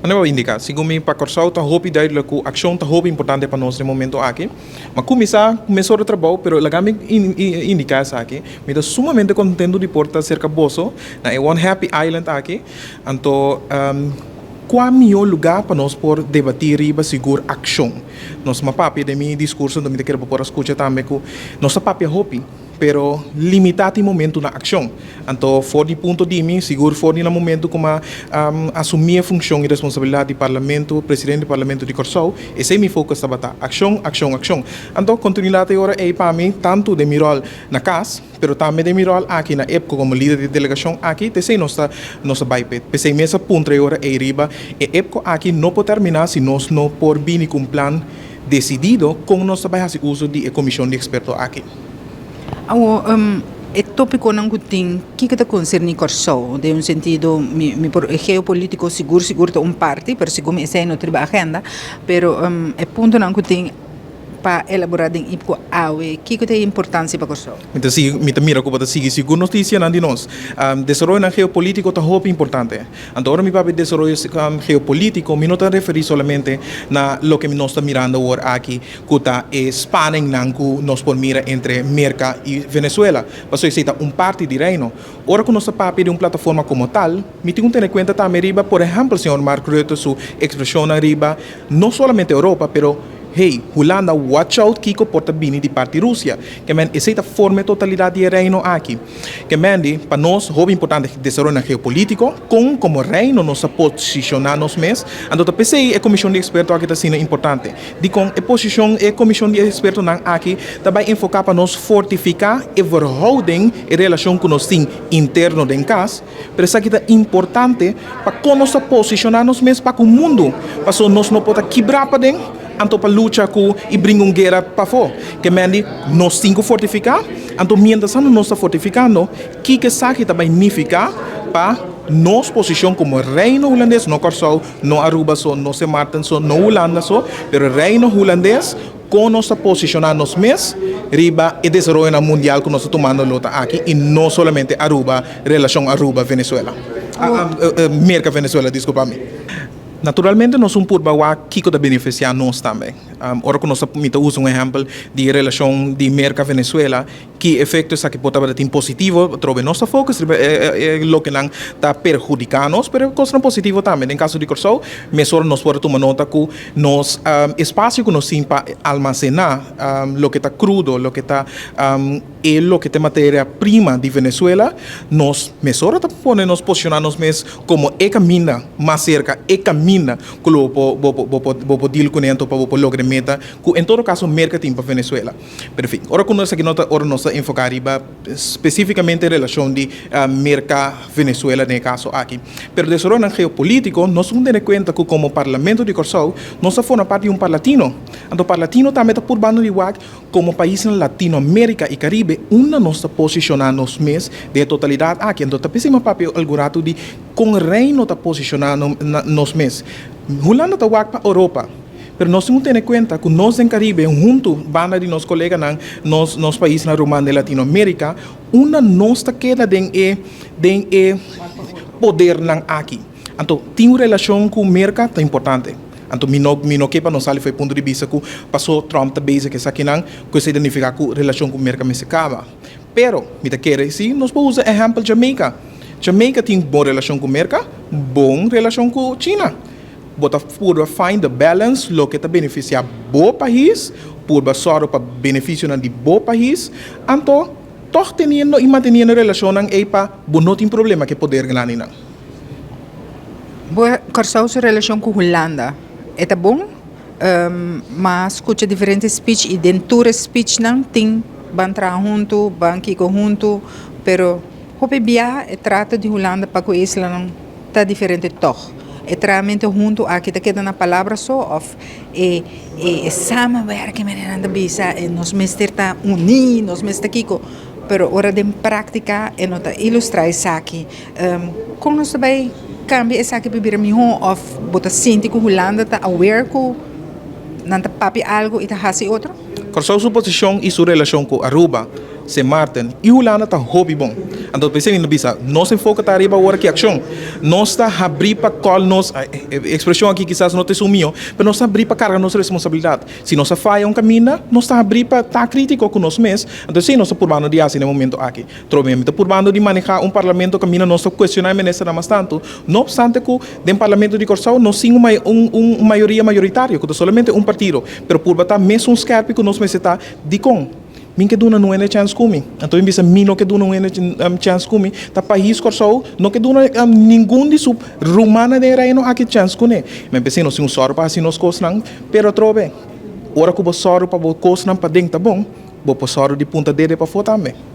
Manera bo a indiká, segun mi pa Kòrsou ta hopi duidelijk ku akshon ta hopi importante pa nos den momento aki. Mi a kuminsá ku mesora trabou, pero laga mi indiká esaki, mi ta sumamente kontentu di por ta serka boso na e One Happy Island aki. Anto kua mihó lugá pa nos por debatí riba sigur akshon? Nos a papia den mi diskurso, anto mi ta kere bo por a skucha tambe ku nos ta papia hopi. Pero limitá tin momentu na akshon. Anto for di punto di mi, sigur for di na momentu ku m'a asumí e funshon i responsabilidat di Parlamento, Presidente di Parlamento di Kòrsou, esei mi focus tabata, akshon, akshon, akshon. Anto kontinuidat e ora ei pa mi, tantu den mi ròl na kas, pero tambe den mi ròl aki na IPKO komo lider di delegashon aki, ta esei nos ta nos ta bai p'e. P'esei mes a puntra e ora ei riba e IPKO aki no por terminá si nos no por bini ku un plan desidido kon nos ta bai hasi uso di e komishon di eksperto aki. Awor, e tópikonan ku tin, kiko ta konserní Kòrsou? Den un sentido, mi mi por, e geopolítiko sigur sigur ta un parti, pero segun mi esei no ta riba agenda, pero e puntonan ku tin pa elaborá den IPKO awe, kiko ta e importansia pa Kòrsou? Mi ta sigui, mi ta mira ku bo ta sigui sigur notisianan di nos. Desaroyonan geopolítiko ta hopi importante. Anto ora mi papia di desaroyo geopolítiko, mi no ta referí solamente na loke nos ta mirando awor aki, ku ta e spanningnan ku nos por mira entre Merka i Venezuela, pasobra esei ta un parti di Reino. Ora ku nos ta papia di un plataforma komo tal, mi tin ku tene kuenta tambe riba, por ehèmpel, señor Mark Rutte su ekspreshonnan riba no solamente Europa, pero hey, Hulanda, watch out kiko por ta bini di parti Rusia. Ke men esei ta forma e totalidat di e Reino aki. Ke men di, pa nos hopi importante desaroyonan geopolítiko, kon komo Reino nos ta posishoná nos mes, anto ta p'esei e komishon di eksperto aki ta asina importante. Dikon e posishon e komishon di ekspertonan aki ta bai enfoká pa nos fortifiká e verhouding, e relashon ku nos tin interno den kas, pero esaki ta importante pa kon nos ta posishoná nos mes pa ku mundu, pasobra nos no por ta kibrá paden anto pa lucha ku i bringa un guera pafó. Ke men di nos tin ku fortifiká, anto miéntras tantu nos ta fortifikando, kiko esaki ta bai nifiká pa nos posishon komo Reino Hulandes, no Kòrsou, No Aruba so, no Sint Maarten so, no Hulanda so, pero Reino Hulandes, kon nos ta posishoná nos mes riba e desaroyonan mundial ku nos ta tumando lo ta aki i no solamente Aruba, relashon Aruba-Venezuela, Merka-Venezuela, diskulpa mi. Naturalmente nos un purba wak kiko ta benefisiá nos tambe. Ora ku nos ta, mi ta usa un ehèmpel di e relashon di Merka-Venezuela, Ki efekto esaki por tabata tin positivo? Atrobe nos ta focus riba e lokenan ta perhudiká nos, pero e kosnan positivo tambe. Den kaso di Kòrsou, mesora nos por a tuma nota ku nos espasio ku nos tin pa almasená loke ta krudo, loke ta e loke ta e materia prima di Venezuela, nos mesora ta pone nos posishoná nos mes komo e kaminda mas serka, e kaminda ku lo bo por bo por deal kuné anto pa bo por logra e meta ku en todo kaso Merka tin pa Venezuela. Pero en fin, ora ku nos esaki no ta ora nos ta enfoká riba spesífikamente relashon di Merka, Venezuela den e kaso aki. Pero desaroyonan geopolítiko nos tin ku tene kuenta ku komo Parlamento di Kòrsou nos ta forma parti di un Parlatino. Anto Parlatino tambe ta purbando di wak komo paisnan Latinoamérika i Karibe unda nos ta posishoná nos mes den e totalidat aki. Anto ta p'esei mi a papia algun ratu di kon Reino ta posishoná nos mes. Hulanda ta wak pa Europa. Pero nos tin ku tene kuenta ku nos den Karibe huntu banda di nos koleganan, nos nos paisnan ruman den Latinoamérika, unda nos ta keda den e den e podernan aki. Anto tin un relashon ku Merka ta importante. Anto mi no mi no ke pa nos sali for e punto di bista ku paso Trump ta bezig ku esakinan ku esei ta nifiká ku relashon ku Merka mester kaba. Pero mi ta kere si nos por usa ehèmpel Jamaica. Jamaica tin bon relashon ku Merka, bon relashon ku China. Bo ta purba find the balance loke ta beneficia bo pais, purba sòru pa beneficionan di bo pais, anto tòg teniendo y manteniendo relacionnan ey pa bo no tin problema ku e poder grandinan. Bo Kòrsou su relashon ku Hulanda e ta bon? M'a skucha diferente speech i den tur e speechnan tin ban traha huntu, ban kiko huntu, pero hopi biaha e trato di Hulanda pa ku e islanan ta diferente tòg? E trahamentu huntu aki ta keda na palabra so òf e e samenwerking manera nan ta bisa e nos mester ta uní, nos mester kiko? Pero ora den práktika e no ta ilustrá esaki. Kon nos ta bai kambia esaki pa bira mihó òf bo ta sinti ku Hulanda ta aware ku nan ta papia algu i ta hasi otro? Kòrsou su posishon i su relashon ku Aruba. Sint Maarten i Hulanda ta hopi bon. Anto, p'esei mi bisa, nos enfoke ta ariba awor ku akshon. Nos ta habrí pa kòl nos, ekspreshon aki kisas no ta esun mihó, pero nos ta habrí pa karga nos responsabilidat. Si nos faya un kaminda, nos ta habrí pa ta krítiko ku nos mes. Anto, si nos ta purbando di hasi na e momento aki. Trobe, mi ta purbando di manehá un parlamento kaminda nos ta kuestioná minister mas tantu. No opstante ku den parlamento di Kòrsou nos tin un mayoria mayoritario, ku ta solamente un partido, pero purba ta mesun skèrpi ku nos mester ta dikon. Mi n' ke duna un chèns ku mi. Anto, mi bisa mi no ke duna un chèns ku mi. Ta pais Kòrsou no ke duna ningun di su rumannan den reino aki chèns kuné. Mi pensa nos tin un sòru pa hasi nos kosnan, pero trobe. Ora ku bo sòru pa bo kosnan paden ta bon, bo por sòru di punta dede pafó tambe.